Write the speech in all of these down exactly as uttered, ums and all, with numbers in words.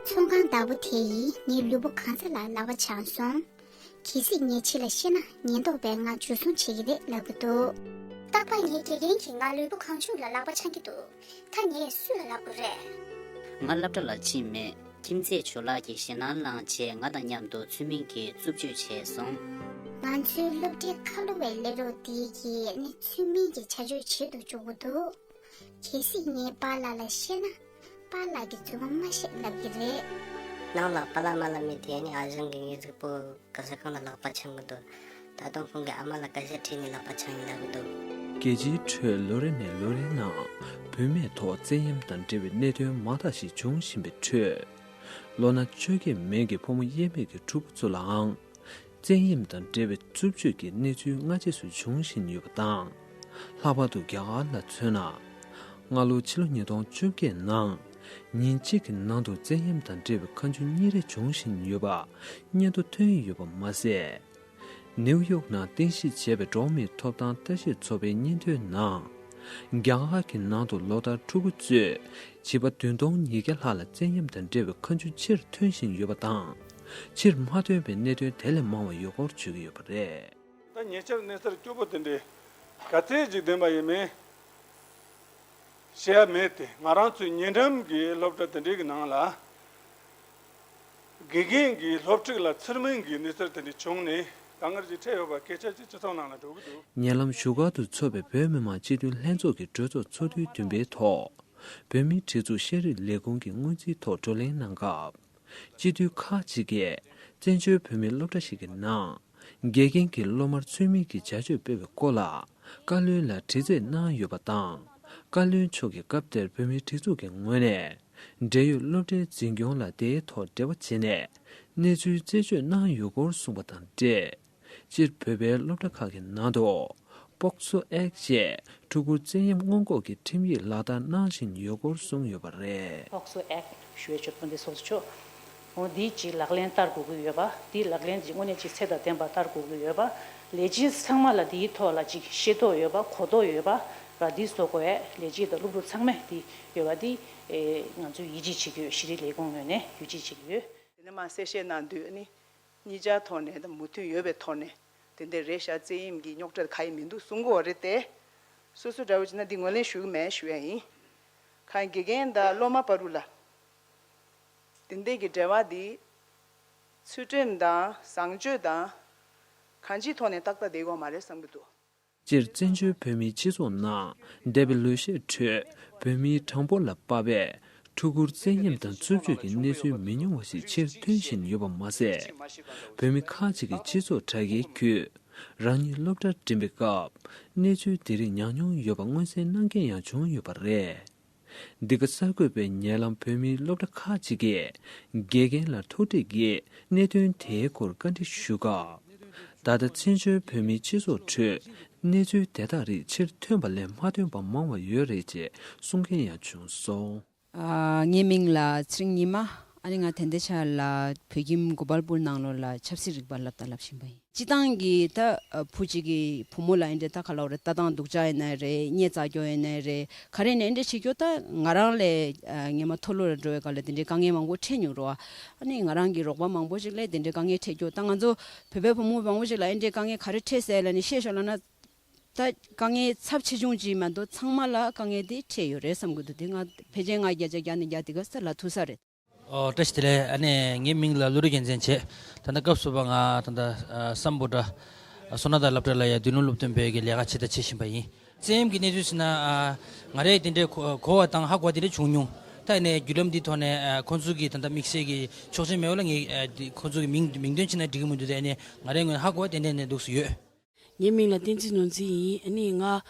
ཚོང་ཁང་བདག་པོ་དེ་ཡིས་ངའི་ལུས་པོ་གང་ས་ལ་ལག་པ་འཆང་སོང་། གལ་སྲིད་ངས་ཕྱི་ལ་བཤད་ན་ཉེན་རྟོག་པས་ང་འཇུ་བཟུང་བྱེད་ཀྱི་རེད་ལབ་ཀྱི་འདུག་རྟག་པར་ངའི་དགེ་རྒན་གྱིས་ང་ལུས་པོ་གང་བྱུང་ལ་ལག་པ་འཆང་གི་འདུག་ད་ངས་སུ་ལ་ལབ་དགོས་རེད། ང་སློབ་གྲྭ་ལ་ཕྱིན་མེད། ཁྱིམ་མཚེས་ཇོ་ལགས་ཀྱིས་ཞེད་སྣང་བསླངས་རྗེས་ང་དང་མཉམ་དུ་ཚུལ་མིན་གྱིས་རྩུབ་སྤྱོད་བྱས་སོང་། ང་ཚོའི་སློབ་གྲྭའི་ཁ་ལོ་བའི་སླེབས་རོགས་དེ་གིས་ནི་ཚུལ་མིན་གྱི་བྱ་སྤྱོད་བྱེད་དུ་འཇུག་གི་འདུག་གལ་སྲིད་ངས་པཱ་ལགས་ལ་བཤད་ན། པཱ་ལགས་ཀྱིས་རྫུན་མ་མ་བཤད་ལབ་ཀྱི་རེད། ནང་ལ་པཱ་ལགས་མ་ལབ་མི་དེ་ནི་ཨ་ཞང་གི་ངའི་གཟུགས་པོ་ག་ས་གང་ལ་ལག་པ་འཆང་གི་འདུག་ད་དུང་ཁོང་གི་ཨ་མ་ལ་སྐད་ཆ་དྲིས་ནས་ལག་པ་འཆང་ཡིན་ལབ་ཀྱི་འདུག་རྒྱལ་སྤྱིའི་ཁྲོད་ལོ་རེ་ནས་ལོ་རེའི་ནང་བུད་མེད་ཐོག་བཙན་གཡེམ་དང་འབྲེལ་བའི་གནད་དོན་མང་དག་ཞིག་འབྱུང་བཞིན་པའི་ཁྲོད། ལོ་ན་བཅོ་བརྒྱད་མན་གྱི་ཕོ་མོ་དབྱེར་མེད་ཀྱི་ཕྲུ་གུ་ཚོ་ལའང་། བཙན་གཡེམ་དང་འབྲེལ་བའི་རྩུབ་སྤྱོད་ཀྱི་གནས་ཚུལ་སྔ་རྗེས་སུ་འབྱུང་བཞིན་ཡོད་པ་དང་། ལྷག་པར་དུ་རྒྱ་གར་ལ་མཚོན་ན། སྔ་ལོ་ཕྱི་ལོ་ཉིས་སྟོང་བཅོ་བརྒྱད་ནང་། ཉིན་གཅིག་གི་ནང་དུ་བཙན་གཡེམ་དང་འབྲེལ་བའི་ཁ་མཆུ་གཉིས་རེ་འབྱུང་བཞིན་ཡོད་པ་སྙན་ཐོ་ཐོན་ཡོད་པ་མ་ཟད། ནེའུ་ཡོག་ནང་རྟེན་གཞི་བྱས་པའི་འགྲོ་བ་མིའི་ཐོབ་ཐང་ལྟ་ཞིབ་ཚོགས་པའི་སྙན་ཐོའི་ནང་། རྒྱ་གར་གྱི་ནང་དུ་ལོ་ལྟར་ཕྲུ་གུ་གཙོས་བྱིས་པ་བདུན་སྟོང་ཉིས་བརྒྱ་ལྷག་ལ་བཙན་གཡེམ་དང་འབྲེལ་བའི་ཁ་མཆུ་ཕྱིར་ཐོན་བཞིན་ཡོད་པ་དང་། ཕྱིར་མ་ཐོན་པའི་གནད་དོན་དེ་ལས་མང་བ་ཡོད་སྐོར་བརྗོད་ཀྱི་ཡོད་པ་རེད། ད་ཉེ་ཆར་གནས་ཚུལ་སྐྱོ་པོ་དེ་འདྲའི་ག་ཚད་ཅིག་ལྡན་པ་ཡིན་མིན་བཤད་ཡ་མེད་དེ། ང་རང་ཚོའི་ཉེ་འགྲམ་གྱི་སློབ་གྲྭ་དེ་འདྲའི་གི་ནང་ལ། དགེ་རྒན་གྱིས་སློབ་ཕྲུག་ལ་ཚུལ་མིན་གྱི་གནས་ཚུལ་དེ་འདྲ་བྱུང་ནས་དཀའ་ངལ་ཅིག་འཕྲད་ཡོད་པ་སྐད་ཆ་ཅིག་སྤྱི་ཚོགས་ནང་ལ་འགྲོ་གི་འདུག་ཉེ་ལམ་བཞུགས་སྒར་དུ་འཚོགས་པའི་བོད་མི་མང་སྤྱི་འཐུས་ལྷན་ཚོགས་ཀྱི་གྲོས་ཚོགས་ཚོགས་དུས་བདུན་པའི་ཐོག་བོད་མིའི་སྒྲིག་འཛུགས་ཤེས་རིག་ལས་ཁུངས་ཀྱི་སྔོན་རྩིས་ཐོག་བགྲོ་གླེང་གནང་སྐབས། སྤྱི་འཐུས་ཁག་ཅིག་གིས་བཙན་བྱོལ་བོད་མིའི་སློབ་གྲྭ་ཞིག་གི་ནང་། དགེ་རྒན་གྱིས་སློབ་མར་ཚུལ་མིན་གྱི་བྱ་སྤྱོད་སྤེལ་བའི་སྐོར་ལ། བཀའ་བློན་ལ་དྲི་རྩད་གནང་ཡོད་པ་དང་། བཀའ་བློན་མཆོག་གིས་སྐབས་དེར་བོད་མིའི་སྒྲིག་འཛུགས་ཀྱི་ངོས་ནས། འབྲེལ་ཡོད་སློབ་གྲྭའི་འཛིན་སྐྱོང་ལ་དེའི་ཐོག་འབྲེལ་བ་བྱས་ནས། གནས་ཚུལ་རྩད་གཅོད་གནང་ཡོད་སྐོར་གསུངས་པ་དང་འབྲེལ། སྤྱིར་བོད་པའི་སློབ་གྲྭ་ཁག་གི་ནང་དུ། པོག་སོ་ཨེག་ཅེས་ཕྲུ་གུར་བཙན་གཡེམ་སྔོན་འགོག་གི་ཁྲིམས་ཡིག་ལག་བསྟར་གནང་བཞིན་ཡོད་སྐོར་གསུངས་ཡོད་པ་རེད། པོག་སོ་ཨེག་ཞུ་བའི་ཆོད་པ་འདི་སོགས་ཆོག་འོ་འདིའི་ཅིག་ལག་ལེན་བསྟར་དགོས་ཀྱི་ཡོད་པ། འདིའི་ལག་ལེན་གྱི་དངོས་གནས་ཀྱི་ཚད་དང་ལྡན་པ་བསྟར་དགོས་ཀྱི་ཡོད་པ། ལས་བྱེད་ཚང་མ་ལ་འདིའི་ཐོག་ལ་ཅིག་ཤེས་རྟོགས་ཡོད་པ། གོ་རྟོགས་ཡོད་པ་ར། འདི་བཟོ་དགོས་ཡས་ལས་བྱེད་དང་སློབ་ཕྲུག་ཚང་མས་འདི་ཡོད་པ་འདི་ཨེ་ང་ཚོས་ཡིད་ཆེས་བྱེད་ཀྱི་ཡོད། ཤེས་རིག་ལས་ཁུངས་ངོས་ནས་ཡིད་ཆེས་བྱེད་ཀྱི་ཡོད། དེ་ནས་མ་གསལ་བཤད་གནང་དུས་ནི། གཉིས་ཆ་ཐོག་ནས་དང་མོས་མཐུན་ཡོད་པའི་ཐོག་ནས་དེ་འདྲ་རེད་ཤག་བཙན་གཡེམ་གྱི་རྙོག་དྲ་ག་ཡེ་མི་འདུག་གསུང་གི་ཡོད་རེད་དེ། སོ་སོ་འདྲ་བོ་བྱས་ན་འདི་ངོས་ལེན་ཞུ་གི་མེད་ཞུ་ཡ་ཡིན། གང་དགེ་རྒན་དང་སློབ་མ་བར་དུ་ལ་དེ་འདྲ་གི་འབྲེལ་བ་འདི་ཚུལ་ཁྲིམས་དང་བཟང་སྤྱོད་དང་གང་ཅིའི་ཐོག་ནས་ཏག་ཏག་བསྡད་ཡོད་མ་རེད་བསམ་གྱི་འདུག་སྤྱིར་བཙན་བྱོལ་བོད་མིའི་སྤྱི་ཚོགས་ནང་འདས་པའི་ལོ་ཤས་ཁྲོད་བོད་མིའི་གྲངས་འབོར་ལ་དཔག་པའི་ཕྲུ་གུར་བཙན་གཡེམ་དང་རྩུབ་སྤྱོད་ཀྱི་གནས་ཚུལ་མི་ཉུང་བ་ཞིག་ཕྱིར་ཐོན་བཞིན་ཡོད་པ་མ་ཟད། བོད་མི་ཁག་ཅིག་གིས་སྤྱི་ཚོགས་དྲ་རྒྱའི་བརྒྱུད་རང་ཉིད་སློབ་གྲྭར་འགྲིམ་པའི་སྐབས་གནས་ཚུལ་དེ་རིགས་མྱངས་མྱོང་ཡོད་པ་མངོན་གསལ་གནང་མཁན་ཡང་བྱུང་ཡོད་པ་རེད། འདི་ག་གསར་འགོད་པས་ཉེ་ལམ་བོད་མིའི་སློབ་གྲྭ་ཁག་ཅིག་གིས་དགེ་རྒན་ལ་ཐུག་འཕྲད་ཀྱིས་གནད་དོན་དེའི་སྐོར་བཀའ་འདྲི་ཞུ་སྐབས། ད་ལྟ་བཙན་བྱོལ་བོད་མིའི་སྤྱི་ཚོགས་ཁྲོད་གནས་ཚུལ་དེ་དག་རིགས་ཕྱིར་ཐོན་པ་ལས་མ་ཐོན་པ་མང་བ་ཡོད་རེད་ཅེས་གསུང་མཁན་ཡང་བྱུང་སོང་། ཨ། ངའི་མིང་ལ་ཚེ་རིང་ཉི་མ། ཨ་ནི་ང་དེ་འདྲ་ཆ་ལ་བོད་ཁྱིམ་གོ་པལ་པུར་ནང་ལོགས་ལ་ཆབ་སྲིད་རིག་པ་བསླབ་དང་བསླབ་བཞིན་པ་ཡིན། སྤྱི་བཏང་གི་ད་བུ་གཅིག་གི་བུ་མོ་ལ་ཨེ་འདྲ་ད་ག་ལབ་རེད། ལྟ་སྟངས་སྡུག་ཅག་ཡིན་ནའི་རེད། སྙད་བཙག་རྒྱུ་ཡིན་ནའི་རེད། ག་རེ་ནས་ཨེ་འདྲ་བྱེད་རྒྱུ། ད་ང་རང་ལས་ཨ་སྔོན་མ་མཐོ་སློབ་ལ་འགྲོ་བའི་སྐབས་ལ་དེ་འདྲའི་དཀའ་ངལ་མང་པོ་འཕྲད་མྱོང་རེད་བ། ཨ་ནི་ང་རང་གི་རོགས་པ་མང་པོ་ཞིག་ལ་དེ་འདྲའི་དཀའ་ངལ་འཕྲད་རྒྱུ། ད་ང་ཚོ་བོད་པའི་བུ་མོ་མང་པོ་ཞིག་ལ་ཨེ་འདྲའི་དཀའ་ངལ་ག་རེ་འཕྲད་ཟེར་ལབ་ནས་བཤད་ཤོག་ལབ་ན། ད་དཀའ་ངལ་ཚབས་ཆེ་ཆུང་ཅིག་མ་གཏོགས་ཚང་མ་ལ་དཀའ་ངལ་དེ་འཕྲད་ཡོད་རེད་བསམ་གྱི་འདུག་དེ་ང་ཕལ་ཆེར་ང་བརྒྱ་ཆ་བརྒྱ་ནས་བརྒྱ་དེ་ག་ས་ལ་ཐུག་ས་རེད། ཨོ། བཀྲ་ཤིས་བདེ་ལེགས། ཨ་ནི་ངའི་མིང་ལ་བློ་རིག་རྒྱལ་མཚན་བྱས། ད་ལྟ་སྐབས་སུ་བབས་ང་ད་ལྟ་ཨ་སམ་བྷོ་ཊ་ཨ་སོ་ན་ད་སློབ་གྲྭ་ལ་ཡ་མདུན་ལམ་སློབ་སྟོན་པའི་གི་ལས་ཀ་བྱེད་ད་བྱེད་བཞིན་པ་ཡིན། བཙན་གཡེམ་གྱི་གནས་ཚུལ་ཟེར་ན་ཨ་ང་རས་དེ་འདྲའི་གོ་གོ་བ་དང་ཧ་གོ་བ་དེ་འདྲ་བྱུང་མྱོང་། ད་ཨ་ནི་བརྒྱུད་ལམ་འདིའི་ཐོག་ནས་ཨ་ཁོང་ཚོ་གི་ད་ལྟ་དམིགས་བསལ་གྱི་ཆོག་མཆན་མེད་པ་ལ་ངས་ཨ་འདི་ཁོང་ཚོ་གི་མིང་མིང་འདོན་བྱས་ན་འགྲིག་གི་མི་འདུག་དེ་ཨ་ནི་ང་རའི་ངོས་ཧ་གོ་བ་ཏན་ཏན་ནས་འདུག་སུ་ཡོད། ངའི་མིང་ལ་བསྟན་འཛིན་ནོར་འཛིན་ཡིན། ཨ་ནི་ང་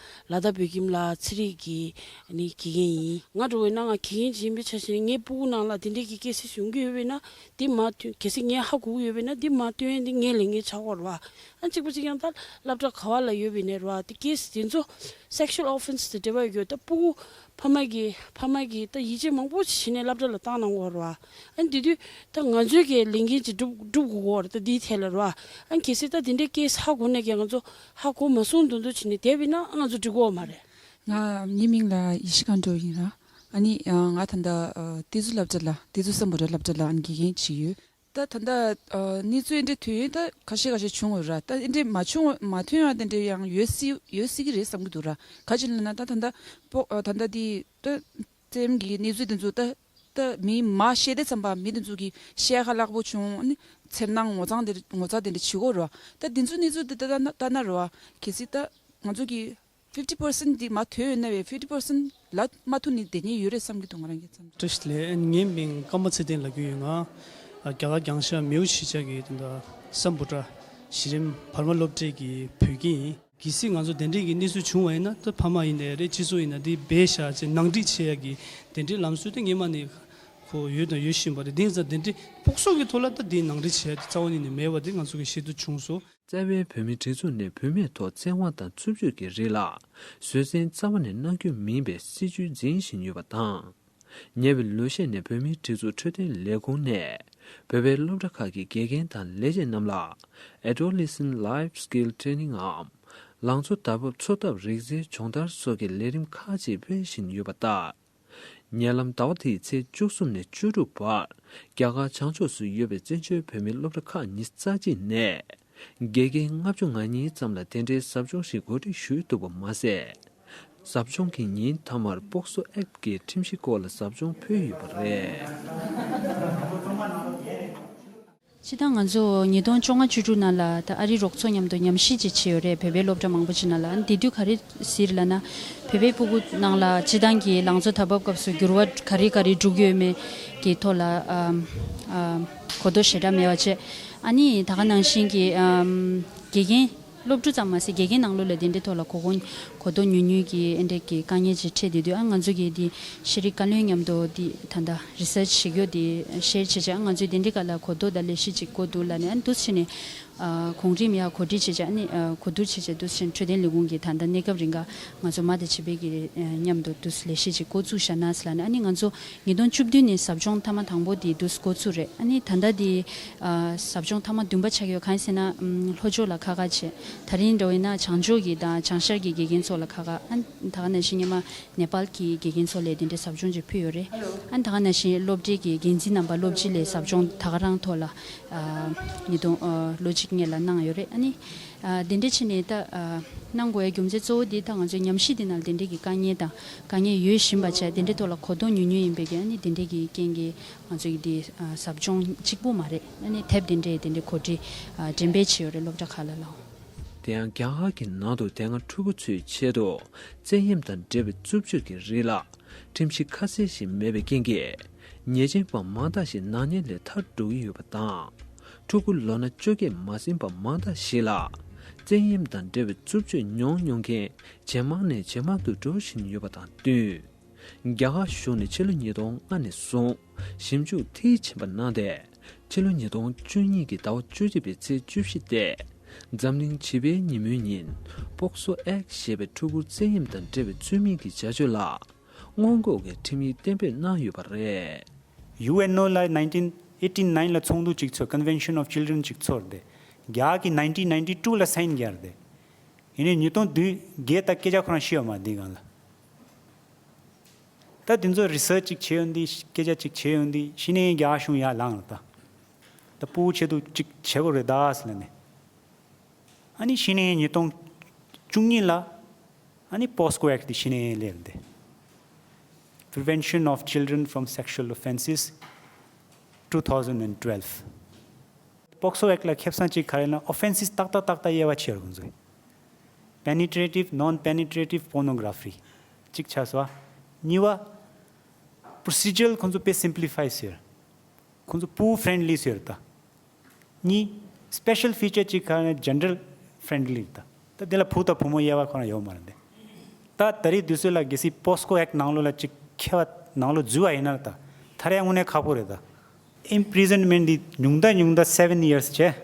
ལ་དྭགས་བོད་ཁྱིམ་ལ་ཚན་རིག་གི་ཨ་ནི་དགེ་རྒན་ཡིན། ང་འགྲོ་བའི་ནང་ང་དགེ་རྒན་ཅིག་ཡིན་པའི་ཆ་བཞག་ནས་ངའི་སྤུ་གུ་ནང་ལ་དེ་འདྲའི་གི་ཀེ་སི་ཡོང་གི་ཡོད་པས་ན་འདི་མ་སྟོན། གལ་སྲིད་ངས་ཧ་གོ་གི་ཡོད་པས་ན་འདི་མ་སྟོན་ཡས་འདི་ངའི་ལས་འགན་ཆགས་ཀྱི་ཡོད་རེད་བ། ཨ་གཅིག་པ་གཅིག་རྐྱང་ད་སློབ་གྲྭ་ག་བ་ལ་ཡོད་པའི་ནས་རེད་བ། དེ་ཀེ་སི་དེ་ཚོ་sexual offence དེ་འབྲེལ་བ་ཡོད། ད་སྤུ་གུ་ཕ་མ་གིས་ཕ་མ་གིས་ད་ཡིད་ཆེས་མང་པོ་བྱས་ནས་སློབ་གྲྭ་ལ་བཏང་གནང་གི་ཡོད་རེད་བ། ཨ་ནི་དེ་དུས་ད་ང་ཚོའི་གི་ལས་འགན་ཅིག་སྒྲུབ་སྒྲུབ་དགོས་ཀྱི་ཡོད་རེད། ད་འདིའི་ཐད་ལ་རེད་བ། ཨ་ནི་གལ་སྲིད་ད་དེ་འདྲའི་ཀེ་སི་ཧ་གོ་ནས་ཀྱང་ང་ཚོ་ཧ་གོ་མ་སོང་མདོག་མདོག་བྱས་ནས་བསྡད་པས་ན་ང་ཚོ་འགྲིག་གི་ཡོད་མ་རེད། ང་ངའི་མིང་ལ་ཡེ་ཤེས་མཁའ་འགྲོ་ཡིན་ར། ཨ་ནི་ཨ་ང་ད་ལྟ་ཨ་ཏི་ཛུ་སློབ་གྲྭ་ལ་ཏི་ཛུ་སམ་བྷོ་ཊ་སློབ་གྲྭ་ལ་ཨ་ནི་དགེ་རྒན་བྱེད་ཀྱི་ཡོད། ད་ད་ལྟ་ཨ་གནས་ཚུལ་འདི་འདྲ་ཐོན་ཡོད། ད་ཁ་ཤས་ཁ་ཤས་བྱུང་ཡོད་ར། ད་འདི་འདྲ་མ་བྱུང་མ་ཐོན་ཡང་དེ་འདྲ་ཡང་ཡོད་སྲིད་ཡོད་སྲིད་ཀྱི་རེད་བསམ་གྱི་འདུག་ར། ག་ཅི་ལབ་ན་ད་ད་ལྟ་པོ་ཨ་ད་ལྟ་འདི་ད་བཙན་གྱི་གནས་ཚུལ་འདི་ཚོ་ད་ད་མི་མ་ཤེས་དེ་ཙམ་པ་མི་འདི་ཚོ་གི་ཤེས་ཁ་ལག་པོ་བྱུང་། ཨ་ནི་འཚེར་སྣང་ངོ་ཚ་འདི་ངོ་ཚ་དེ་འདྲ་བྱེད་ཀྱི་ཡོད་ར། ད་འདི་ཚོ་གནས་ཚུལ་འདི་ད་ལྟ་ན་ལྟ་ན་ར་བ་གལ་སྲིད་ད་ང་ཚོ་གི་fifty percent འདི་མ་ཐོན་ཡོད་ན་བས་fifty percent ལ་མ་ཐུག་ནི་དེ་ཉིད་ཡོད་རེད་བསམ་གྱི་འདུག་ང་རང་གི་བསམ་ཚུལ། བཀྲ་ཤིས་བདེ་ལེགས། ངའི་མིང་ཀརྨ་ཚེ་བརྟན་ལབ་ཀྱི་ཡོད། ང་རྒྱ་གར་གྱང་ཤར་མེའོ་གཞིས་ཆགས་ཀྱི་དེ་འདྲ་སམ་བྷོ་ཊ་གཞི་རིམ་བར་མ་སློབ་གྲྭའི་གི་བོད་དགེ་ཡིན། གལ་སྲིད་ང་ཚོ་དེ་འདྲའི་གི་གནས་ཚུལ་བྱུང་བ་ཡིན་ན་ད་ཕ་མ་ཡིན་ནའི་རེད། སྤྱི་ཚོགས་ཡིན་ན་དེ་སྦས་བཞག་ཅེས་ནང་འགྲིག་བྱེད་ཡ་གི་དེ་འདྲའི་ལམ་སྲོལ་དེ་སྔོན་མ་ནས་ཁོ་ཡོད་དང་ཡོད་བཞིན་པ་རེད། དེང་སང་དེ་འདྲའི་སྤོག་སོགས་ཀྱི་ཐོག་ལ་ད་དེ་ནང་འགྲིག་བྱེད་ཡ་དེ་རྩ་བ་ཉིད་ནས་མེད་པ་དེ་ང་ཚོ་གི་ཤེས་རྟོགས་བྱུང་སོང་། རྩ་བའི་བོད་མིའི་སྒྲིག་འཛུགས་ནས་བུད་མེད་ཐོག་བཙན་དབང་དང་རྩུབ་སྤྱོད་ཀྱི་རིགས་ལ་བཟོད་བསྲན་རྩ་བ་ནས་གནང་རྒྱུ་མིན་པའི་སྲིད་ཇུས་འཛིན་བཞིན་ཡོད་པ་དང་། ཉེ་བའི་ལོ་ཤས་ནས་བོད་མིའི་སྒྲིག་འཛུགས་འཕྲོད་བསྟེན་ལས་ཁུངས་ནས་བོད་པའི་སློབ་གྲྭ་ཁག་གི་དགེ་རྒན་དང་ལས་བྱེད་རྣམས་ལ་Adolescent Life Skill Training འམ་ལང་ཚོ་དར་བབ་འཚོ་ཐབས་རིག་རྩལ་སྦྱོང་བརྡར་སོགས་ཀྱི་ལས་རིམ་ཁག་ཅིག་སྤེལ་བཞིན་ཡོད་པ་ལྟར། ཉེ་ལམ་ཟླ་བ་འདིའི་ཚེས་བཅུ་གསུམ་ནས་བཅུ་དྲུག་བར་རྒྱ་གར་བྱང་ཕྱོགས་སུ་ཡོད་པའི་བཙན་བྱོལ་བོད་མིའི་སློབ་གྲྭ་ཁག་ཉི་ཤུ་རྩ་གཅིག་ནས་དགེ་རྒན་ལྔ་བཅུ་ང་གཉིས་ཙམ་ལ་དེ་འབྲེལ་ཟབ་སྦྱོང་ཞིག་གོ་སྒྲིག་ཞུས་འདུག་པ་མ་ཟད། ཟབ་སྦྱོང་གི་ཉིན་མཐའ་མར་POCSO Act གི་ཁྲིམས་གཞིའི་སྐོར་ལ་ཟབ་སྦྱོང་ཕུལ་ཡོད་པ་རེད། སྤྱིར་བཏང་ང་ཚོ་ཉིས་སྟོང་བཅོ་ལྔ་བཅུ་དྲུག་ནང་ལ་ད་ཨ་རི་རོགས་ཚོགས་མཉམ་དུ་ཉམས་ཞིབ་ཅིག་བྱས་ཡོད་རེད། བོད་པའི་སློབ་གྲྭ་མང་པོ་ཅིག་ནང་ལ། ཨ་ནི་དེ་དུས་ག་རེ་ཟེར་ལབ་ན། བོད་པའི་སྤུ་གུ་ནང་ལ་སྤྱིར་བཏང་གི་ལང་ཚོ་དར་བབ་སྐབས་སུ་འགྱུར་བ་ག་རེ་ག་རེ་འགྲོ་གི་ཡོད་མེད་ཀྱི་ཐོག་ལ་ཨམ་ཨམ་གོ་རྟོགས་ཞེ་དྲག་མེད་པ་བྱས། ཨ་ནི་ད་ག་ནང་བཞིན་གྱི་ཨམ་དགེ་རྒན་སློབ་ཕྲུག་ཙམ་མ་ཟད་དགེ་རྒན་ནང་ལོགས་ལ་དེ་འདྲའི་ཐོག་ལ་གོ་གོ་གོ་རྟོགས་ཉུང་ཉུང་གི་ཨེ་འདྲ་གི་དཀའ་ངལ་ཅིག་འཕྲད་བསྡད་དུས། ཨ་ང་ཚོ་གི་དེ་ཤེས་རིག་བཀའ་བློན་མཉམ་དུ་དེ་ད་ལྟ་research བྱེད་རྒྱུ་དེ་share བྱེད་བྱས། ཨ་ང་ཚོས་དེ་འདྲའི་སྒང་ལ་གོ་རྟོགས་དང་ལས་གཞི་ཅིག་འགོ་འཛུགས་ལབ་ནས། ཨ་འདུག་བྱས་ནས་ཨ་གོང་རིམ་ཡར་གོ་སྒྲིག་བྱེད་བྱས། ཨ་ནི་ཨ་གོ་བསྡུར་བྱེད་བྱས། འདུག་བྱས་ནས་འཕྲོད་བསྟེན་ལས་ཁུངས་ཀྱིས་ད་ལྟ་གནས་སྐབས་རིང་ག་ང་ཚོ་མ་དང་བྱིས་པའི་གི་ཨ་མཉམ་དུ་འདུག་ལས་གཞི་ཅིག་འགོ་བཙུགས་བཞག་ན་ཟེར་ལབ་ནས། ཨ་ནི་ང་ཚོ་ཉིས་སྟོང་བཅུ་བདུན་ནས་ཟབ་སྦྱོང་མཐའ་མ་དང་པོ་དེ་འདུག་འགོ་ཚུགས་རེད། ཨ་ནི་ད་ལྟ་དེ་ཨ་ཟབ་སྦྱོང་མཐའ་མ་བདུན་པ་ཆགས་ཡོད། གང་ཡིན་ཟེར་ན་ཨམ་ལྷོ་ཕྱོགས་ལ་ཁག་ཁག་བྱས། ད་རིང་འདྲ་བོ་ཡིན་ན་བྱང་ཕྱོགས་ཀྱི་དང་བྱང་ཤར་གྱི་དགེ་རྒན་ཚོ་ལ་ཁག་ཁག་ཨ་ད་ག་ནང་བཞིན་སྔོན་མ་ནེ་པཱལ་གྱི་དགེ་རྒན་ཚོ་ལ་དེ་འདྲའི་ཟབ་སྦྱོང་ཅིག་ཕུལ་ཡོད་རེད། ཨ་ད་ག་ནང་བཞིན་སློབ་གྲྭའི་གི་འགན་འཛིན་རྣམ་པ་སློབ་སྤྱི་ལ་ཟབ་སྦྱོང་ད་ག་རང་ཐོག་ལ་ཨ་ཉིས་སྟོང་ཨ་ལོ་གཅིག་སྔོན་ལ་གནང་ཡོད་རེད། ཨ་ནི་ཨ་དེ་འདྲ་བྱས་ནས་ད་ཨ་གནང་དགོས་ཡ་རྒྱུ་མཚན་གཙོ་བོ་དེ་ད་ང་ཚོའི་ཉམས་ཞིབ་དེ་ནང་དེ་འདྲའི་གི་དཀའ་ངལ་དང་དཀའ་ངལ་ཡོད་བཞིན་པ་བྱས། དེ་འདྲའི་ཐོག་ལ་གོ་རྟོགས་ཉུང་ཉུང་ཡིན་པའི་གི་ཨ་ནི་དེ་འདྲའི་གི་རྐྱེན་གྱིས་ང་ཚོ་གི་དེ་ཨ་ཟབ་སྦྱོང་གཅིག་པུ་མ་རེད། ཨ་ནི་དེབ་དེ་འདྲའི་དེ་འདྲའི་གོ་སྒྲིག་ཨ་འགྲེམས་སྤེལ་བྱས་ཡོད་རེད། སློབ་གྲྭ་ཁག་ལ་ལའོ། དེ་ཡང་རྒྱ་གར་གྱི་ནང་དུ་དེ་སྔ་ཕྲུ་གུ་ཚོའི་ཆེད་དུ་བཙན་གཡེམ་དང་འབྲེལ་བའི་རྩུབ་སྤྱོད་ཀྱི་རིགས་ལ་ཁྲིམས་གཞི་ཁ་གསལ་ཞིག་མེད་པའི་རྐྱེན་གྱིས། ཉེས་ཅན་པ་མང་དག་ཞིག་ནག་ཉེས་ལས་ཐར་འགྲོ་གི་ཡོད་པ་དང་། ཕྲུ་གུ་ལོ་ན་བཅོ་བརྒྱད་མ་ཟིན་པ་མང་དག་ཞིག་ལ་བཙན་གཡེམ་དང་འབྲེལ་བའི་རྩུབ་སྤྱོད་མྱོང་མྱོང་མཁན་ཇེ་མང་ནས་ཇེ་མང་དུ་འགྲོ་བཞིན་ཡོད་པ་དང་བསྟུན། རྒྱ་གར་གཞུང་ནས་ཕྱི་ལོ་ཉིས་སྟོང་ལྔ་ནས་བཟུང་ཞིབ་འཇུག་མཐིལ་ཕྱིན་པ་གནང་སྟེ། ཕྱི་ལོ་ཉིས་སྟོང་བཅུ་གཉིས་ཀྱི་ཟླ་བ་བཅུ་གཅིག་པའི་ཚེས་བཅུ་བཞི་སྟེ། འཛམ་གླིང་བྱིས་པའི་ཉིན་མོའི་ཉིན། POCSO Act ཞེས་པའི་ཕྲུ་གུར་བཙན་གཡེམ་དང་འབྲེལ་བའི་ཚུལ་མིན་གྱི་བྱ་སྤྱོད་ལ་སྔོན་འགོག་གི་ཁྲིམས་ཡིག་གཏན་འབེབས་གནང་ཡོད་པ་རེད། ཡུ་ཨེན་ཨོ་ལ་nineteen eighty nine ལ་ཚོགས་འདུ་གཅིག་ཚོགས། Convention of Children གཅིག་ཚོགས་ཏེ། རྒྱ་གི་nineteen ninety two ལ་སའིན་རྒྱག་སྟེ། ཡིན་ནའི་ཉིས་སྟོང་བདུན་བརྒྱད་ད་སྐད་ཆ་ཁོ་རང་ཤི་བ་མ་འདི་གང་ལ། ད་དེ་ཚོ་རི་སར་ཆི་ཅིག་བྱས་ཡོང་དུས། སྐད་ཆ་ཅིག་བྱས་ཡོང་དུས། གཞི་ནས་རྒྱ་གཞུང་ཡར་ལངས་ལ་ད། ད་ཕྲུ་གུ་ཆེད་དུ་ཅིག་བྱེད་དགོས་རེད་ད་ཟེར་ལབ་ནས། ཨ་ནི་གཞི་ནས་ཉིས་སྟོང་བཅུ་གཉིས་ལ་ཨ་ནི་POCSO Act དེ་གཞི་ནས་སླེབས་ཏེ། Prevention of Children from Sexual Offences two thousand and twelve. POCSO Act ལ་ཁེ་བཟང་གཅིག་ག་རེ་ན། ཨོ་ཕེན་སིས་ཏག་ཏག་ཏག་ཏག་དབྱེ་བ་ཕྱེ་ཡོད་རེད་ཁོང་ཚོས། Penetrative, non-penetrative pornography གཅིག་ཆགས་སོང་། གཉིས་པ་procedural ཁོང་ཚོ་དཔེ་simplify བཟོས་ཡོད་རེད། ཁོང་ཚོ་ཕྲུ་གུ་friendly བཟོས་ཡོད་རེད་ད། གཉིས། Special feature གཅིག་ག་རེ་ན། gender friendly རེད་ད། ད་དེ་ལ་བུ་དང་བུ་མོ་དབྱེ་བ་ཁོ་རང་ཡོད་མ་རེད་དེ། ད་ད་རེས་དུས་ཚོད་ལ་གལ་སྲིད་POCSO Act ནང་ལོགས་ལ་ཅིག་ཁེ་བ་ནང་ལོགས་འཛུལ་བ་ཡིན་ན་ད་ཐར་ཡ་དངོས་གནས་ཁག་པོ་རེད་ད། Imprisonment འདི་ཉུང་མཐའ་ཉུང་མཐའ་seven years བྱས།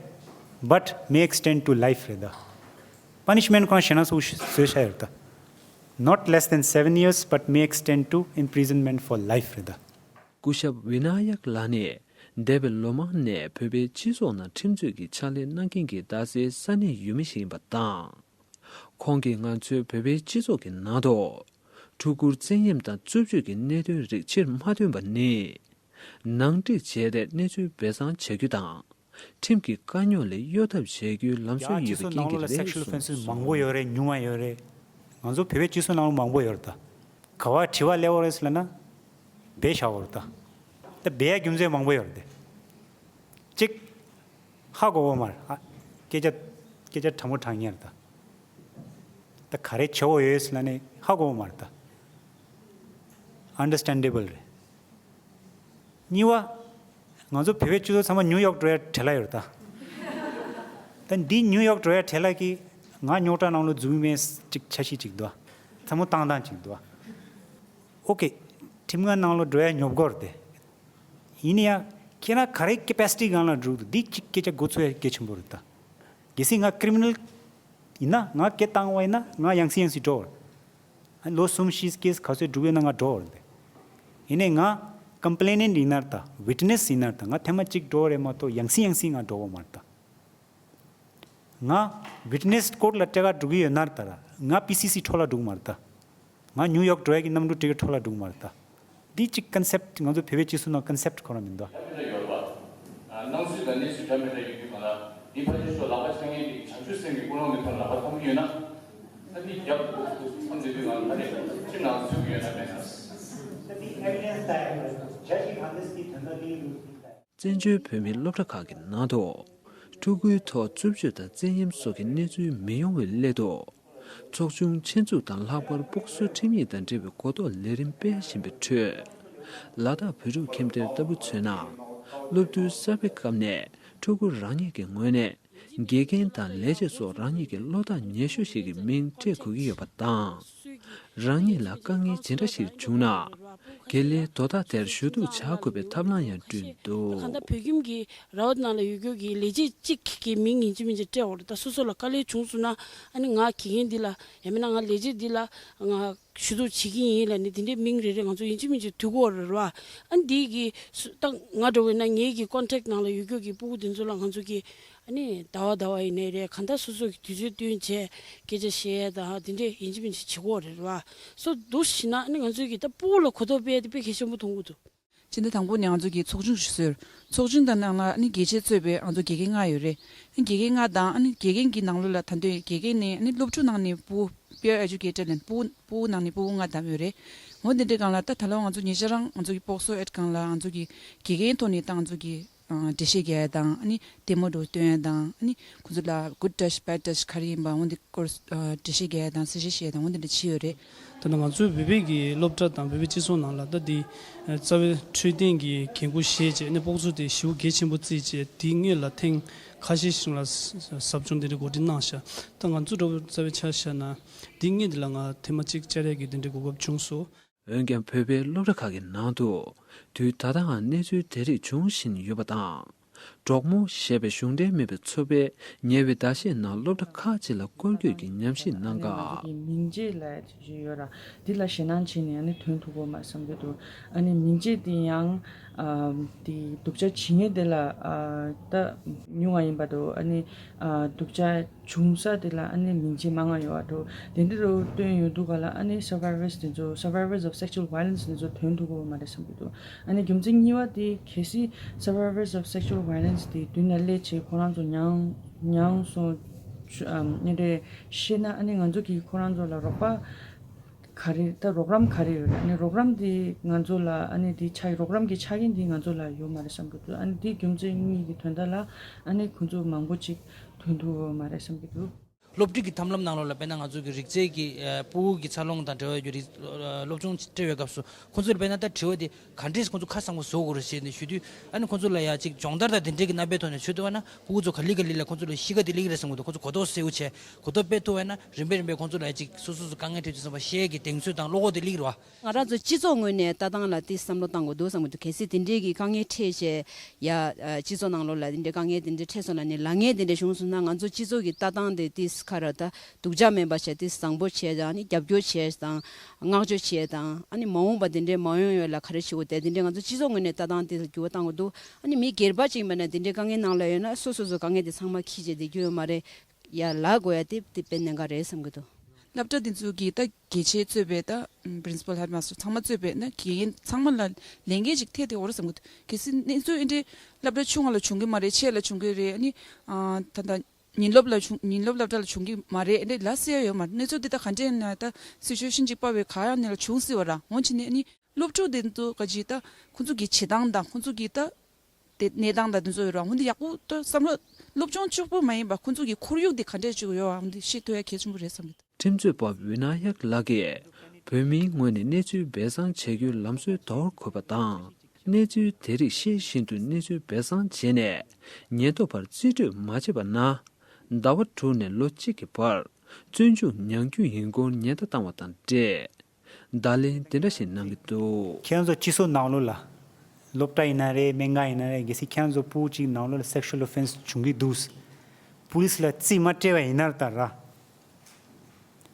But may extend to life རེད་ད། Punishment ཁོ་རང་ཞེ་ན་སུ་བཟོས་བཞག་ཡོད་ད། Not less than seven years, but may extend to imprisonment for life རེད་ད། སྐུ་ཞབས་ཝི་ན་ཡག་ལགས་ནས་འདས་པའི་ལོ་མང་ནས་བོད་པའི་སྤྱི་ཚོགས་ནང་ཁྲིམས་རྩོད་ཀྱི་ཕྱག་ལས་གནང་མཁན་གྱི་རྡ་སའི་ས་གནས་ཡུལ་མི་ཞིག་ཡིན་པ་དང་། ཁོང་གིས་ང་ཚོའི་བོད་པའི་སྤྱི་ཚོགས་ཀྱི་ནང་དུ། ཕྲུ་གུར་བཙན་གཡེམ་དང་རྩུབ་སྤྱོད་ཀྱི་གནད་དོན་རིགས་ཕྱིར་མ་ཐོན་པ་ནི། ནང་འགྲིག་བྱས་ཏེ་གནས་ཚུལ་སྦས་གསང་བྱ་རྒྱུ་དང་། ཁྲིམས་ཀྱི་དཀའ་རྙོག་ལས་གཡོལ་ཐབས་བྱ་རྒྱུའི་ལམ་སྲོལ་ཡོད་པའི་རྐྱེན་གྱིས་རེད་གསུངས་སོང་། མང་པོ་ཡོད་རེད། ཉུང་བ་ཡོད་རེད། ང་ཚོ་བོད་པའི་སྤྱི་ཚོགས་ནང་ལ་མང་པོ་ཡོད་རེད་ད། ག་བ་དྲི་བ་སླེབས་ཡོད་རེད་ཟེར་ལབ་ན། སྦས་བཞག་ཡོད་རེད་ད། ད་སྦས་ཡ་རྒྱུ་མཚན་མང་པོ་ཡོད་རེད་དེ། གཅིག་ཧ་གོ་བ་མ་རེད། ཨ། སྐད་ཆ་སྐད་ཆ་དྲང་པོ་དྲང་ངེས་རེད་ད། ད་ག་རེ་བྱེད་འོ་ཡོད་ཟེར་ལབ་ནས་ཧ་གོ་བ་མ་རེད་ད། ཨན་ཌར་སི་ཊེན་ཌེ་བལ་རེད། གཉིས་པ། ང་ཚོ་བོད་པའི་སྤྱི་ཚོགས་ཚང་མ་ནིའུ་ཡོག་འགྲོ་ཡ་བྲེལ་ལ་ཡོད་རེད་ད། ད་འདི་ནིའུ་ཡོག་འགྲོ་ཡ་བྲེལ་ལ་གི། ང་རྙོག་དྲ་ནང་ལོགས་འཛུལ་མེད་ཅིག་འཆར་གཞི་ཅིག་འདུག་ཚང་མ་བཏང་སྟངས་ཅིག་འདུག་ཨོ་ཀེ། ཁྲིམས་ཁང་ནང་ལོགས་འགྲོ་ཡ་ཉོབ་གོ་རེད་དེ། ཡིན་ན་ཡང་ཁྱེད་རང་ག་རེ་ཀེ་པེ་སི་ཊི་སྒང་ལ་འགྲོ་འདུག་འདི་གཅིག་སྐད་ཆ་འགོ་ཚུགས་ཡ་གལ་ཆེན་པོ་རེད་ད། གལ་སྲིད་ང་ཀི་རི་མི་ནལ་ཡིན་ན། ང་སྐད་བཏང་བ་ཡིན་ན་ང་ཡང་སེ་ཡང་སེ་འགྲོ་བར། ཨ། ལོ་གསུམ་བཞི་ཀེ་སི་ག་ཚོད་འགྲོ་གི་ཡོད་ན་ང་འགྲོ་བར་འདུག་ཡིན་ནའི་ང་ཀམ་པི་ལེ་ནན་ཊི་ཡིན་ན་རེད་ད། ཝིཊ་ནེ་སི་ཡིན་ན་རེད་ད། ང་ཐེངས་མ་གཅིག་འགྲོ་བ་རེད་མ་གཏོགས་ཡང་སེ་ཡང་སེ་ང་འགྲོ་བ་མ་རེད་ད། ང་ཝིཊ་ནེ་སི་ཀོར་ཊི་ལ་སྤྲད་ག་འགྲོ་གི་ཡོད་ན་རེད་ད་ར། ང་པི་སི་སི་འཕྲོ་བརླག་འགྲོ་གི་མ་རེད་ད། ང་ནིའུ་ཡོག་འགྲོ་ཡ་གི་གནམ་གྲུ་ཊི་ཀེ་ཊི་འཕྲོ་བརླག་འགྲོ་གི་མ་རེད་ད། འདི་གཅིག་ཀོན་སེབ་ཊི། ང་ཚོ་བོད་པའི་སྤྱི་ཚོགས་ནང་ཀོན་སེབ་ཊི་ཁོ་རང་མི་འདུག་ཡ་མི་ལ་ཡོད་པ། ཨ། སྣང་ཚུལ་དང་གནས་ཚུལ་འདྲ་མི་འདྲ་ཡོད་དུས་གང་ལ། འདི་ཕལ་ཆེར་ཤོག་ལག་པ་འཆང་མཁན་དེ་བྱང་ཆུབ་སེམས་ཀྱི་ཀུན་སློང་གི་ཐོག་ལག་པ་འཐམ་གྱི་ཡོད་ན། ད་འདི་རྒྱབ་ཏུ་མཚམས་འདི་དུས་གང་ལ་ད་རེས་ཁྲིམས་ནང་ཚུད་ཀྱི་ཡོད་ན་མེད་ན། ད་འདི་ཨེ་བི་ཌེན་སི་ད་ཡོད་རེད། བྱ་ཞིག་གང་འདི་སི་ཐོན་ད་འདི་ཡོད་རེད། བཙན་བྱོལ་བོད་མིའི་སློབ་གྲྭ་ཁག་གི་ནང་དུ། ཕྲུ་གུའི་ཐོག་རྩུབ་སྤྱོད་དང་བཙན་གཡེམ་སོགས་ཀྱི་གནས་ཚུལ་མི་ཡོང་བའི་སླད་དུ། ཚོགས་ཆུང་ཆེད་འཛུགས་དང་། ལྷག་པར་སྤོག་ཟུར་ཁྲིམས་ཡིག་དང་འབྲེལ་བའི་གོ་རྟོགས་ལས་རིམ་སྤེལ་བཞིན་པའི་ཁྲོད། ལ་དྭགས་བོད་ཕྲུག་ཁྱིམ་སྡེར་ལྟ་བུ་མཚོན་ན། སློབ་བསྡུའི་གསར་པའི་སྐབས་ནས་ཕྲུ་གུ་རང་ཉིད་ཀྱི་ངོས་ནས། དགེ་རྒན་དང་ལས་བྱེད་སོགས་རང་ཉིད་ཀྱི་བློ་ཐག་ཉེ་ཤོས་ཤིག་གི་མིང་སྤྲད་དགོས་ཀྱི་ཡོད་པ་དང་། རང་ཉིད་ལ་དཀའ་ངལ་ཇི་འདྲ་ཞིག་བྱུང་ན། དགེ་ལས་དོ་བདག་དེར་ཞུ་གཏུག་བྱ་དགོས་པའི་ཐབས་ལམ་ཡང་བསྐྲུན་འདུག་གང་ལྟར་བོད་ཁྱིམ་གྱི་ར་བ་ནང་ལ་ཡོད་རྒྱུ་གི་ལས་བྱེད་གཅིག་གི་མིང་ཡིན་གཅིག་མིན་གཅིག་སྤྲད་དགོས་རེད། ད་སོ་སོ་ལ་དཀའ་ལས་བྱུང་སོང་ན། ཨ་ནི་ང་དགེ་རྒན་འདི་ལ། ཡང་མིན་ན་ང་ལས་བྱེད་འདི་ལ་ང་ཞུ་གཏུག་བྱེད་ཀྱི་ཡིན་ལབ་ནས་དེ་འདྲའི་མིང་རེ་རེ་ང་ཚོ་ཡིན་གཅིག་མིན་གཅིག་བསྡུ་དགོས་རེད་བ། ཨ་ནི་འདི་གི་སུ་ད་ང་འདྲ་བོ་ཡིན་ན་ངེད་ཀྱི་ཀོན་ཊེག་ནང་ལ་ཡོད་རྒྱུ་གི་སྤུ་གུ་འདི་ཚོ་ལ་ང་ཚོ་གི། ཨ་ནི་ཟླ་བ་ཟླ་བ་ཡིན་ནའི་རེད། གང་ལྟར་སོ་སོ་གི་དུས་ཚོད་བཏོན་བྱས་སྐད་ཆ་བཤད་ཡས་དང་དེ་འདྲས་ཡིན་གཅིག་མིན་གཅིག་བྱེད་དགོས་རེད་བ། སོ་འདུག་བྱས་ན་ཨ་ནི་ང་ཚོའི་གི་ད་སྤུ་གུ་ལ་གོ་རྟོགས་སྤེལ་ཡས་དེ་དཔེ་གལ་ཆེན་པོ་མཐོང་གི་འདུག་སྤྱི་ཟླ་དང་པོ་ནས་ང་ཚོ་གི་ཚོགས་ཆུང་ཞིག་བཟོས། ཚོགས་ཆུང་དང་ནང་ལ་ཨ་ནི་དགེ་ཆེ་གཙོས་པའི་ང་ཚོ་དགེ་རྒན་ལྔ་ཡོད་རེད། ཨ་ནི་དགེ་རྒན་ལྔ་དང་ཨ་ནི་དགེ་རྒན་གྱི་ནང་ལོགས་ལ་ད་དུང་དགེ་རྒན་ནས་ཨ་ནི་སློབ་ཕྲུག་ནང་ནས་སྤུ་གུ་པི་ཡར་ཨེ་ཇུ་ཀེ་ཊར་ལབ་ནས་སྤུ་གུ་སྤུ་གུ་ནང་ནས་སྤུ་གུ་ལྔ་བདམས་ཡོད་རེད། འོ་དེ་འདྲའི་སྒང་ལ་ད་ད་ལོ་ང་ཚོ་ཉེ་ཆར་རང་ང་ཚོ་གི་སྤོག་སོ་ཨེཊ་སྒང་ལ་ང་ཚོ་གི་དགེ་རྒན་ཐོག་ནས་ད་ང་ཚོ་གི་ཨ། འགྲེལ་བཤད་རྒྱག་ཡ་དང་། ཨ་ནི་ལྟད་མོ་འདྲ་བོ་སྟོན་ཡ་དང་། ཨ་ནི་ཁོང་ཚོ་ལ་good touch bad touch ག་རེ་ཡིན་པ་འོ་འདི་སྐོར་ཨ། འགྲེལ་བཤད་རྒྱག་ཡ་དང་། གསལ་བཤད་བྱེད་ཡ་དང་། འོ་འདི་འདྲ་བྱས་ཡོད་རེད། ད་ནི་ང་ཚོའི་བོད་པའི་གི་སློབ་གྲྭ་དང་བོད་པའི་སྤྱི་ཚོགས་ནང་ལ་ད་འདི་རྩ་བའི་འཕྲོད་བསྟེན་གྱི་འགན་ཁུར་བཞེས་བྱས་ནས་སྤོག་ཚོ་དེ་ཞེ་པོ་གལ་ཆེན་པོ་བརྩིས་བྱས། དེའི་སྔོན་ལ་ཐེངས་ཁ་ཤས་ཤིག་ལ་ཟབ་སྦྱོང་དེ་འདྲ་གོ་སྒྲིག་གནང་ཤག་ད་ང་ཚོ་འདྲ་བོ་རྩ་བའི་ཆ་བཞག་ན་དེའི་སྔོན་དེ་ལ་ང་ཐེངས་མ་གཅིག་བཅར་ཡ་གི་དེ་འདྲའི་གོ་སྐབས་བྱུང་སོང་། འོན་ཀྱང་བོད་པའི་སློབ་གྲྭ་ཁག་གི་ནང་དུ་དུས་ད་ལྟའང་གནས་ཚུལ་དེ་རིགས་འབྱུང་བཞིན་ཡོད་པ་དང་། གྲོགས་མོ་ཞེས་པའི་གཞུང་འབྲེལ་མིན་པའི་ཚོགས་པས་ཉེ་བའི་ཟླ་ཤས་ནང་སློབ་གྲྭ་ཁག་ཅིག་ལ་སྐོར་སྐྱོད་ཀྱི་ཉམས་ཞིབ་གནང་སྐབས། ཨ་ནི་ང་ཚོ་གི་མིང་འབྱེད་ལབ་ཡ་ཅིག་ཡོད་ར། འདི་ལ་ཞེད་སྣང་བྱས་ནས་ཨ་ནི་ཐོན་ཐུབ་ཀྱི་ཡོད་མ་རེད་བསམ་གྱི་འདུག་ཨ་ནི་མིང་འབྱེད་འདི་ཡང་ཨ། འདི་སྡུག་ཅག་བྱེད་མཁན་དེ་ལ་ཨ། ད་ཉུང་བ་ཡིན་པ་འདུག་ཨ་ནི་ཨ། སྡུག་ཅག་བྱུང་ས་དེ་ལ་ཨ་ནི་མིང་ཆད་མང་ང་ཡོད་པ་འདུག་དེ་འདྲ་རུ་བཏོན་ཡོང་དུས་ག་ལ་ཨ་ནི་survivors དེ་ཚོ། survivors of sexual violence དེ་ཚོ་ཐོན་ཐུབ་ཀྱི་ཡོད་མ་རེད་བསམ་གྱི་འདུག་ཨ་ནི་རྒྱུ་མཚན་གཉིས་པ་དེ་གལ་སྲིད་survivors of sexual violence དེ་མདུན་ལ་སླེབས་བྱས་ཁོ་རང་ཚོ་མྱངས་མྱངས་སོང་། ཨ་ནི་རེད་ཤེས་ན། ཨ་ནི་ང་ཚོ་གིས་ཁོ་རང་ཚོ་ལ་རོགས་པ་ག་རེ། ད་རོགས་རམ་ག་རེ་ཡོད་རེད། ཨ་ནི་རོགས་རམ་དེ་ང་ཚོ་ལ་ཨ་ནི་དེ་ཆ། རོགས་རམ་གྱི་ཆ་རྐྱེན་དེ་ང་ཚོ་ལ་ཡོད་མ་རེད་བསམ་གྱི་འདུག་ཨ་ནི་དེ་རྒྱུ་མཚན་གཉིས་ཀྱི་དོན་དག་ལ་ཨ་ནི་ཁོང་ཚོ་མང་པོ་ཅིག་ཐོན་ཐུབ་ཡོད་མ་རེད་བསམ་གྱི་འདུག་སློབ་ཁྲིད་ཀྱི་ཐབས་ལམ་ནང་ལོགས་ལ་དཔེར་ན་ང་ཚོ་གི་རིག་རྩལ་གྱི་ཨ། སྤུ་གུ་གི་འཚར་ལོངས་དང་འབྲེལ་བའི་རིག་ཨ། སློབ་སྦྱོང་སྤྲད་པའི་སྐབས་སུ་ཁོང་ཚོ་ལ་དཔེར་ན་ད་དྲི་བ་དེ་ག་འདྲས་ཁོང་ཚོ་ཁ་གསང་པོ་བཟོ་དགོས་རེད་ཟེར་ནས་ཞུ་དུས། ཨ་ནི་ཁོང་ཚོ་ལ་ཡ་ཅིག་སྦྱོང་བརྡར་དང་དེ་འདྲས་ཀྱི་རྣམ་པའི་ཐོག་ནས་བྱེད་ཐུབ་པ་ན། སྤུ་གུ་ཚོ་ག་ལེ་ག་ལེ་ལ་ཁོང་ཚོ་ལ་གཤིས་ཀ་དེ་སླེབས་ཀྱི་རེད་བསམ་གྱི་འདུག་ཁོང་ཚོ་གོ་རྟོགས་གསལ་པོ་བྱས། གོ་རྟོགས་སྤེལ་ཐུབ་པ་ན་རིམ་པས་རིམ་པས་ཁོང་ཚོ་ལ་ཡ་ཅིག་སོ་སོ་སོ་དཀའ་ངལ་འཕྲད་དུས་ཙམ་པ་བཤད་ཀྱི་གདེང་ཚོད་དང་བློ་ཁོག་དེ་སླེབས་ཀྱི་རེད་བ། ང་རང་ཚོ་སྤྱི་ཚོགས་ངོས་ནས་ལྟ་སྟངས་ལ་དེ་བསམ་བློ་བཏང་དགོས་འདུག་བསམ་གྱི་འདུག་གལ་སྲིད་དེ་འདྲའི་གི་དཀའ་ངལ་འཕྲད་བྱས་ཡ། ཨ། སྤྱི་ཚོགས་ནང་ལོགས་ལ་དེ་འདྲའི་དཀའ་ངལ་དེ་འདྲ་འཕྲད་སོང་ན་ནི། ལངས་ངན་དེ་འདྲ་བྱུང་སོང་ན་ང་ཚོ་སྤྱི་ཚོགས་ཀྱི་ལྟ་སྟངས་དེ་དེ་ག་རེ་ད་སྡུག་ཅག་མིན་པ་བྱས། དེ་བཟང་པོ་བྱས་དང་། ཨ་ནི་རྒྱབ་སྐྱོར་བྱས་དང་། བསྔགས་བརྗོད་བྱས་དང་། ཨ་ནི་མ་འོངས་པ་དེ་འདྲའི་མ་ཡོང་ཡ་ལ་ག་རེ་བྱེད་དགོས་དེ་དེ་འདྲའི་ང་ཚོ་སྤྱི་ཚོགས་ངོས་ནས་ལྟ་སྟངས་དེ་འགྱུར་བ་གཏང་དགོས་འདུག་ཨ་ནི་མི་སྒེར་པ་ཅིག་ཡིན་པ་ན་དེ་འདྲའི་དཀའ་ངལ་ནང་ལ་ཡོད་ན་སོ་སོ་སོ་དཀའ་ངལ་དེ་ཚང་མ་འཁྱེར་བྱས་བསྡད་རྒྱུ་ཡོད་མ་རེད། ཡ་ལ་དགོས་ཡ་དེ་དེ་དཔེ་གནད་འགག་རེད་བསམ་གྱི་འདུག་སློབ་གྲྭ་འདི་ཚོ་གི་ད་དགེ་ཆེ་གཙོས་པའི་ད་principal headmaster ཚང་མ་གཙོས་པའི་ན་དགེ་རྒན་ཚང་མ་ལ་ལས་འགན་ཅིག་ཐེབས་ཏེ་འོ་ར་བསམ་གི་འདུག་གལ་སྲིད་གནས་ཚུལ་འདི་འདྲའི་སློབ་གྲྭ་ཆུང་བ་ལ་བྱུང་གི་མ་རེད། ཆེ་ལ་བྱུང་གི་རེད། ཨ་ནི་ཨ་ད་ད་ཉིན་སློབ་ལ་བྱུང་ཉིན་སློབ་སློབ་གྲྭ་ལ་བྱུང་གི་མ་རེད། འདི་ལ་སེ་ཡ་ཡོད་མ་རེད། གནས་ཚུལ་འདི་ད་ག་འདྲས་ན་ད་situation ཅིག་ཕར་བའི་ག་ཡང་ནས་ལ་བྱུང་སྲིད་པ་ར། འོན་ཅི་ནས་ཨ་ནི་སློབ་ཕྲུག་འདི་ཚོ་ག་ཅིག་ད་ཁོ་ཚོ་གི་བྱེད་སྟངས་དང་ཁོ་ཚོ་གི་ད་དེ་གནས་སྟངས་དང་དེ་ཚོ་ཡོད་ར། འོན་ཏེ་ཡག་པོ་ད་བསམ་བློ་སློབ་སྦྱོང་གཅིག་པོ་མ་ཡིན་པ་ཁོ་ཚོ་གི་ཁོར་ཡུག་འདི་ག་འདྲས་ཅིག་ཡོད་ཨ། འོན་ཏེ་ཤེས་ཐུབ་ཡ་གལ་ཆེན་པོ་རེད་བསམ་གི་འདུག་ཁྲིམས་རྩོད་པ་ཝི་ན་ཡག་ལགས་ཀྱིས་བོད་མིའི་ངོས་ནས་གནས་ཚུལ་སྦས་གསང་བྱ་རྒྱུའི་ལམ་སྲོལ་དོར་དགོས་པ་དང་། གནས་ཚུལ་དེ་རིགས་ཤེས་བཞིན་དུ་གནས་ཚུལ་སྦས་གསང་བྱས་ནས་ཉེན་རྟོག་པར་རྩིས་སྤྲོད་མ་བྱས་པ་ན། ཟླ་བ་དྲུག་ནས་ལོ་གཅིག་གི་བར་བཙོན་འཇུག་མྱང་རྒྱུ་ཡིན་སྐོར་ཉེན་བརྡ་བཏང་བ་དང་འབྲེལ། བརྡ་ལན་འདི་འདྲ་ཞིག་གནང་གི་འདུག་ཁྱེད་རང་ཚོ་སྤྱི་ཚོགས་ནང་ལོགས་ལ་སློབ་གྲྭ་ཡིན་ན་རེད། སྨན་ཁང་ཡིན་ན་རེད། གལ་སྲིད་ཁྱེད་རང་ཚོ་ཕྲུ་གུ་གཅིག་ནང་ལོགས་ལ་sexual offence བྱུང་གི་འདུག་པུ་ལིས་ལ་རྩིས་མ་སྤྲད་པ་ཡིན་ན་ད་ར།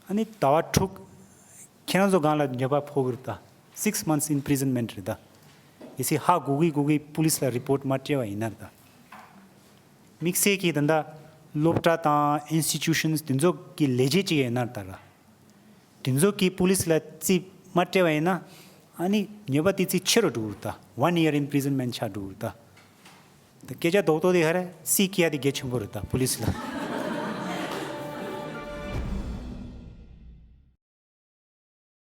ཨ་ནི་ཟླ་བ་དྲུག་ཁྱེད་རང་ཚོ་སྒང་ལ་ཉེས་པ་ཕོག་གི་རེད་ད། six months imprisonment རེད་ད། གལ་སྲིད་ཧ་གོ་གི་གོ་གི་པུ་ལིས་ལ་རི་པོར་ཊི་མ་སྤྲད་པ་ཡིན་ན་ད། དམིགས་བསལ་གྱིས་ད་ལྟ་སློབ་གྲྭ་དང་institutions དེ་ཚོ་གི་ལས་བྱེད་ཅིག་ཡིན་ན་ད་ར། དེ་ཚོ་གིས་པུ་ལིས་ལ་རྩིས་མ་སྤྲད་པ་ཡིན་ན་ཨ་ནི་ཉེས་པ་དེ་རྩིས་ཆེ་རུ་འགྲོ་གི་རེད་ད། one year imprisonment ཆགས་འགྲོ་གི་རེད་ད། ད་སྐད་ཆ་རྡོག་རྡོག་དེ་ག་རེ་རྩིས་སྐྱེལ་ཡ་དེ་གལ་ཆེན་པོ་རེད་ད་པུ་ལིས་ལ།